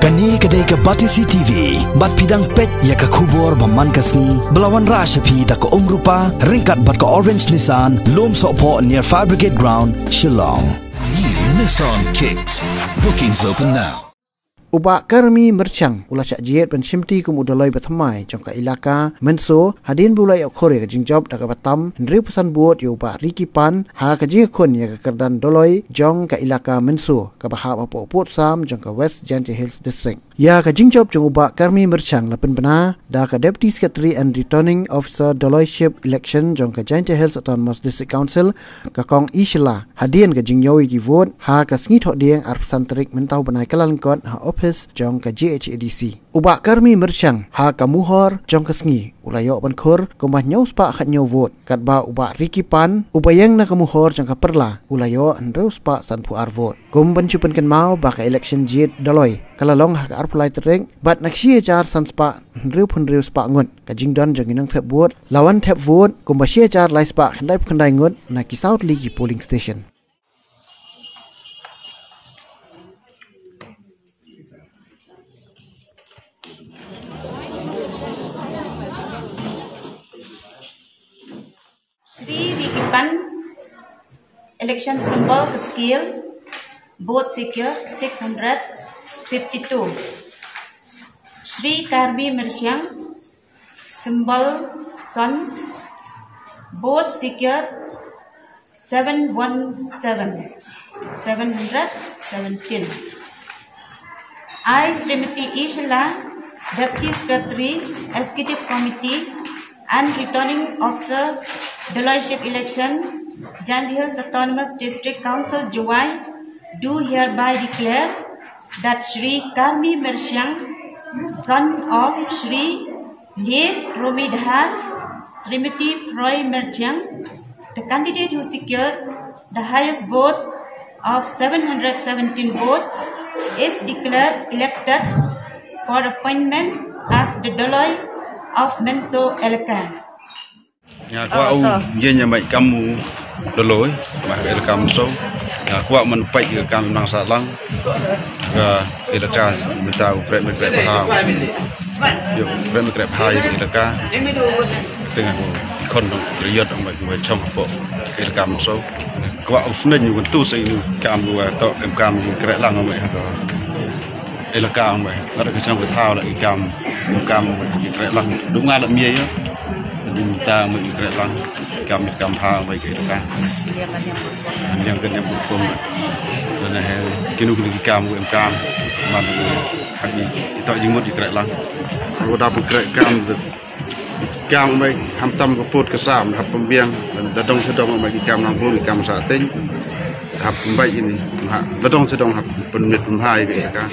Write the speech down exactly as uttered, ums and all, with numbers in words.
Kane ka dei ka Batesi T V, bad phi dang peit ïa ka khubor ba man ka sngi, ba la wanrah sha phi da ka Umrupa, ryngkat bad ka Orange Nissan, Lumsohphoh near Fire Brigade Ground, Shillong. New Nissan Kicks. Bookings open now. U Bah Karmi Myrchang u la shah jied ban shimti kum u Dolloi Bathymmai jong ka ilaka Mynso, hadien ba u la ïoh khur ïa ka jingjop da kaba tam hynriewphew san vote ïa u Bah Ricky Pan ha ka jingïakhun ïa ka kyrdan Dolloi jong ka ilaka Mynso, kaba hap hapoh Pud Sam jong ka West Jaintia Hills District. Ïa ka jingjop jong u Bah Karmi Myrchang la pynbna da ka Deputy Secretary and Returning Officer Dolloiship Election jong ka Jaintia Hills Autonomous District Council, ka Kong E. Shylla, hadien ka jingïoh ïa ki vote ha ka sngi Thohdieng arphew san tarik mynta u bnai Kyllalyngkot ha ophis jong ka J H A D C. U Bah Karmi Myrchang ha ka mohor jong ka sngi u la ïoh ban khur kumba hynñiew spah khathynñiew vote, katba u Bah Ricky Pan uba ïeng na ka mohor jong ka Pyrla u la ïoh hynriew spah sanphew ar vote. Kum ban shu pynkynmaw ba ka election jied Dolloi ka la long ha ka arphew lai tarik, bad na ka shi hajar san spah hynriewphew hynriew spah ngut ka jingdon jong ki nongthep vote la wan thep vote kumba shi hajar lai spah khyndaiphew khyndai ngut na ki saw tylli ki polling station. Shri Ricky Pan, election symbol ka scale, vote secured six hundred fifty-two. Shri Karmi Myrchang, symbol sun, vote secured seven one seven, seven hundred seventeen. I, Srimati E. Shylla, Deputy Secretary, Executive Committee and Returning Officer, Dolloiship Election, Jaintia Hills Autonomous District Council, Jowai, do hereby declare that Shri Karmi Myrchang, son of Shri Late Romi Dhar, Srimati Phroi Myrchang, the candidate who secured the highest votes of seven hundred seventeen votes, is declared elected for appointment as the Dolloi of Mynso Elaka. Nga kwah u ïeng ïa mai kam u Dolloi, mai ka elaka Mynso. Nga kwah man peit ïa ka kam nang sah lang ka elaka mynta u kreh me kreh bha. Ïa u kreh me kreh bha ïa ka elaka. Tengah u khon dong riot ong mai ku chong hapoh ka elaka Mynso. Kwah u sneng u ngan tu sa ïa u kam u to em kam u kreh lang ong mai ha ka elaka ong mai. Lada ka chang ka thaw la i kam, u kam ong mai ki kreh lang. Duk nga la mia ïa. Duk ta ong mai ki kreh lang. Kam kam ha ong mai ki elaka. Yang kan yang pun. Tana he kinu kinu ki kam u em kam. Man u ha ki ito jingmut ki kreh lang. Ko da pu kreh kam kam ong mai ham tam ko put ka sam hap pynbiang. Da dong sa dong ong mai ki kam nang bun ki kam sa teng. Hap pynbai ini. Ha da dong sa dong hap pynmit pynhai ki elaka.